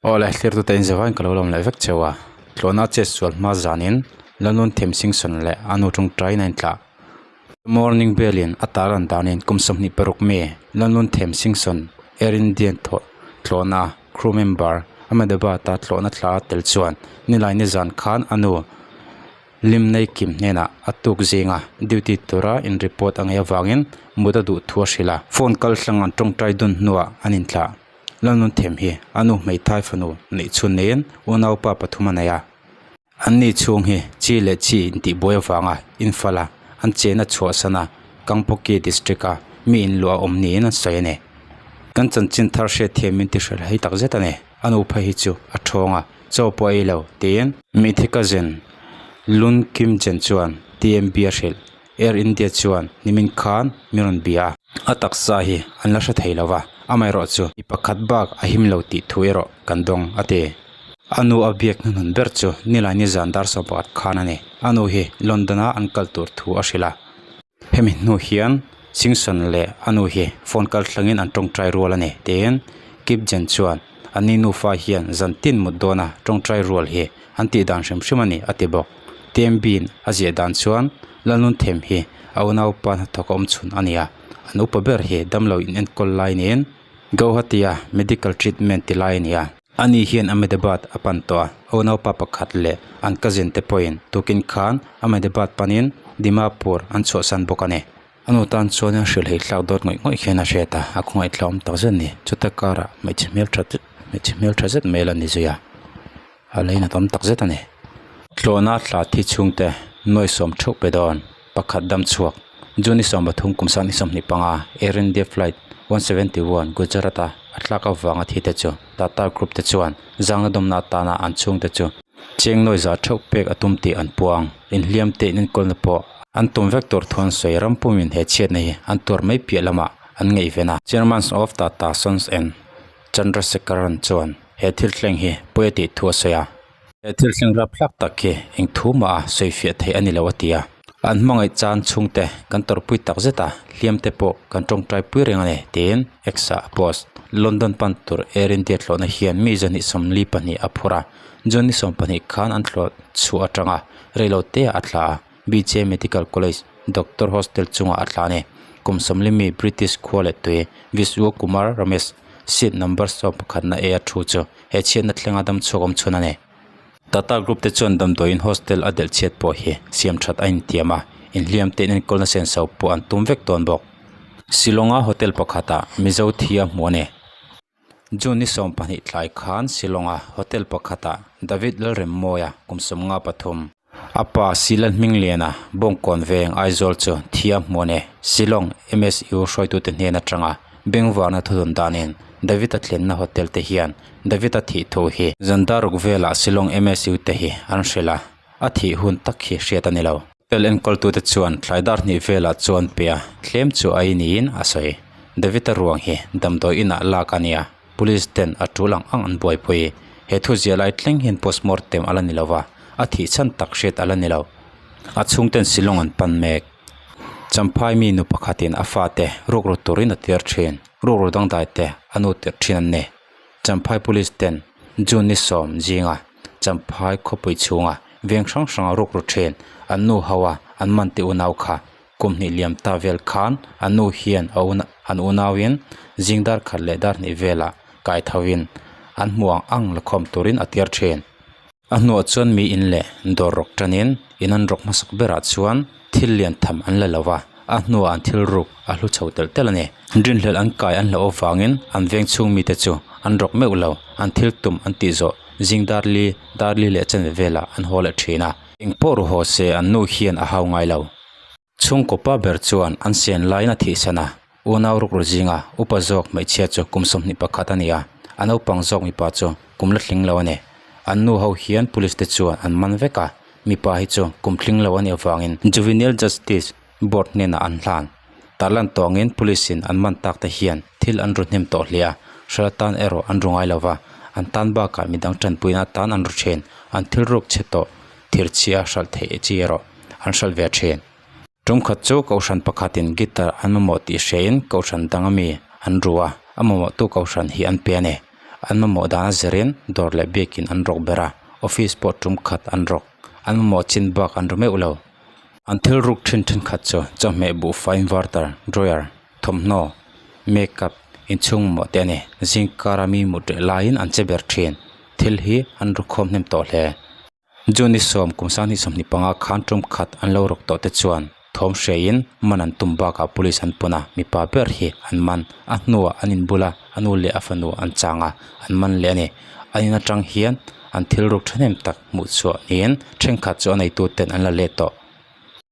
Aw le, thlirtute in zavain ka lo lawm leh vek cheu a. Tlawhna chet sual hma zanin Lalnun Them Singson leh a nu tawngtaiin a intlah. Morning Bell in a tar an danin kum 26 mi Lalnun Them Singson Air India thawh tlawhna crew member Ahmedabad a tlawhna thla a tel chuan nilai nizan khan a nu Lim nei kim hnenah a tuk zinga duty tura in report a ngei avangin mut a duh thu a hrilh a. Phone kal hlang an tawngtai dun hnuah an inthlah. Lalnun them hi a nu hmeithai fanu neih chhun neiin unaupa pathum a nei a. An ni chhung hi chi leh chi intihbuai avanga infal a, an chena chhuahsan a Kangpokki district a mi inluah a awm niin an sawi a ni. Kan chanchin thar hriatthiam min ti hrilh hei takzet a ni. A nu phei hi chu a thawng a, chaw pawh a ei lo, tiin. Mitthi cousin Lun Kim Chen chuan TMB a hrilh. Air India chuan nimin khan min rawn bia a. A taksa hi an la hre thei lo va, amaherawhchu mi pakhat bak a him lo tih thu erawh kan dawng, a ti. A nu a biak hnuhnun ber chu nilai nizan dar 11 khan a ni. A nu hi London-a an kal tur thu a hrilh a. Hemi hnu hian Singson leh a nu hi phone kal thlangin an tawngtai rual a ni tiin Kipgen chuan an ni nufa hian zan tin mut dawna tawngtai rual hi an tih dan hrim hrim a ni a ti bawk. TMB in a ziah dan chuan Lalnunthem hi a unaupa hnathawk a awm chhun a ni a, an upa ber hi damlo in enkawl lai niin Guwahati a medical treatment ti lai a ni a. Ani hian Ahmedabad a pan tawh a, a unaupa pakhat leh an cousin te pawhin tukin khan Ahmedabad panin Dimapur an chhuahsan bawk a ni. A nu tan chuan a hrilh hei thlak dawt ngawih ngawih hian a hriat a, a khawngaih tlawm tak zet a ni. Chuta karah hmeichhe hmeltha hmeichhe hmeltha zet mai la ni zui a, a lei tam tak zet a ni. Tlawhna thla thi chhungte nuai sawm theuh pe dawn pakhat dam chhuak June ni 13 kum sang ni 25 Air India flight 171 Gujarat a a tlak avanga thi te chu Tata Group te chuan zangna dawmna atana an chhungte chu cheng nawi za theuh pek a tum tih an puang. Inhliam te in enkawlna pawh an tum vek tur thu an sawi. Ram pumin he chhiatna hi an tuar mai piah lamah an ngaihven a. Chairman of Tata Sons and Chandrasekaran chuan he thil thleng hi pawi a tih thu a sawi a. He thil thleng rap hlak tak hi eng thu mah a sawi fiah theih a ni lo a ti a. An hmangaih chan chhungte kan tawrhpui tak zet a, hliam te pawh kan tawngtai pui reng a ni tiin X ah a post. London pan tur Air India thlawhna hian mi 242 a phur a, June ni 12 khan an thlawh chhuah atanga reilote ah a thla a, BJ Medical College Doctor Hostel chungah a thla a ni. Kum 40 mi British khua leh tui Vishwa Kumar Ramesh seat number 11 na A a thu chu he chhiatna thlenga dam chhuak awm chhun a ni. Tata Group te chuan damdawiin hostel a delh chhiat pawh hi siam that a intiam a, inhliam te in enkawlna senso pawh an tum vek dawn bawk. Shillong-a hotel pakhatah Mizo thi a hmu a ni. June ni 12 tlai khan Shillong-a hotel pakhatah David Lalremmawia kum 53, a pa Silan Hmingliana Bawngkawn veng Aizawl chu thi a hmu a ni. Shillong MSU hruaitute hnen atanga Bengvarna thudun danin David-a thlenna hotel te hian David-a thih thu hi Zandaruk velah Shillong MSU te hi an hrilh a, a thih hun tak hi hriat a ni lo. Hotel enkawltute chuan thlai dar hnih velah chuan pe a, thlem chu a niin a sawi. David-a ruang hi damdawi inah lak a nia, police ten a tul ang ang an buaipui. He thu ziah lai thleng hian postmortem a la ni lo va, a thih chhan tak hriat a la ni lo. A chhungten Shillong an pan mek. Champhai mi nu pakhatin a fate rukru turin a tir thin. Rukru dangdai te a nu tirh thin an ni. Champhai Police ten June ni 10 zinga Champhai khawpui chhunga veng hrang hranga rukru thin an nu ho a an man tih unau kha kum hnih liam ta vel khan an nu hian a an unauin zing dar khat leh dar hnih velah kai tho in an hmuh ang ang la khawm turin a tir thin. A hnuah chuan mi in leh dawr rawk tanin in an rawk hmasak berah chuan thil lian tham an la lo va, a hnuah an thil ruk a hlu chho telh telh a ni. Rinhlelh an kai an hlauh avangin an veng chhung mite chu an rawk meuh lo, an thil tum an tih zawh zing dar li, dar li leh chanve velah an haw leh thin a. Engpawh ru haw se an nu hian a hau ngai lo. Chhungkaw pa ber chuan an sian laiin a thihsan a, unau rukru zinga upa zawk hmeichhia chu kum 21 a ni a, a naupang zawk mipa chu kum la tling lo a ni. An nu ho hian police te chuan an man vek a, mipa hi chu kum tling lo a nih avangin Juvenile Justice Board hnenah an hlan. Tarlan tawngin police in an man tak te hian thil an ru hnem tawh hle a, hral atan erawh an ru ngai lova, an tan bakah midang tanpuina atan an ru thin, an thil ruk chhe tawh thir chhia hralh theih chi erawh an hralh ve thin. Tum khat chu kohhran pakhatin guitar an mamawh tih hriain kohhran dang ami an ru a, a mamawhtu kohhran hi an pe a ni. An mamawh dan a zirin dawr leh biakin an rawk ber a, office pawh tum khat an rawk. An mamawh chin bak an ru meuh lo. An thil ruk thin thenkhat chu chawhmeh buhfai inverter, drawer, thawmhnaw, makeup, inchhung mamawh te a ni. Zingkara mi mut reh laiin an che ber thin. Thil hi an ru khawm hnem tawh hle. June 10 kum 2025 khan tum khat an lo rawk tawh te chuan thawm hriaiin man an tum bakah police an pawn a, mipa ber hi an man. A hnuah an inbul a, a nu leh a fanu an chang a, an man leh a ni. An in atang hian an thil ruk thahnem tak hmuh chhuah niin thenkhat chu a neitu ten an la let tawh.